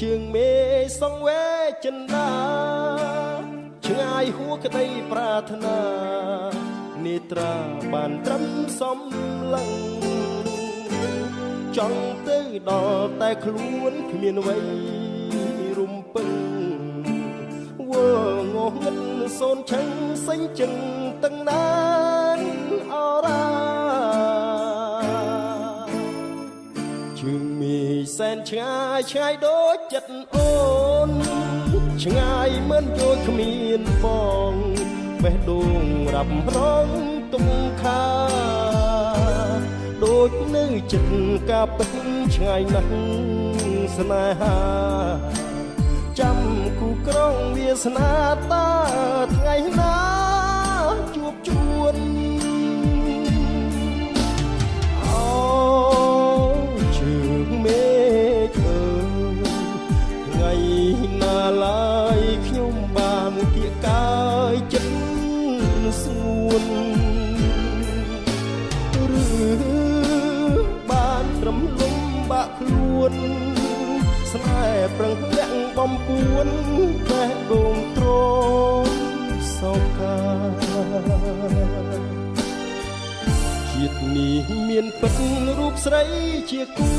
ជើងមេសង្វេចិន្តាឆ្ងាយហួក្តីប្រាថ្នានេត្រាបានត្រឹមសំឡឹងចង់ទៅដល់តែខ្លួនគ្មានអ្វីរំពឹងវល់ងងឹតសូនឆឹងសេញចឹងទាំងណានអរាជើងមីសែនឆ្ងាយឆ្ងាយដូចចិត្តអូនឆ្ងាយមិនយល់គ្មានបងបេះដូងរាប់រងទុំខាដូចនៅចិត្តកាពិតឆ្ងាយណាស់ស្នេហាចាំគូក្រងវាសនាតាថ្ងៃណាជួបជួនអូជើងមេឃអើយថ្ងៃណាឡើយខ្ញុំបានគៀកកាយចិត្តស្ងួនឬបានត្រឹមលំបាក់ខ្លួនស្នេហ៍ប្រឹងលាក់បំពួនបេះដូងទ្រាំសោកាជាតិនេះមានពិតរូបស្រីជាគូ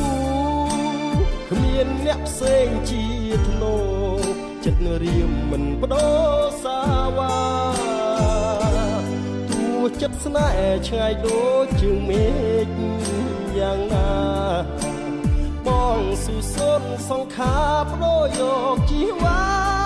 គ្មានអ្នកផ្សេងជាធ្នូចិត្តរៀមមិនបដូរសាវ៉ាទួចិត្តស្នេហ៍ឆ្ងាយដូចជើងមេឃយ៉ាងណាបងស៊ូសូនសង្ខាបដូរយកជីវ៉ា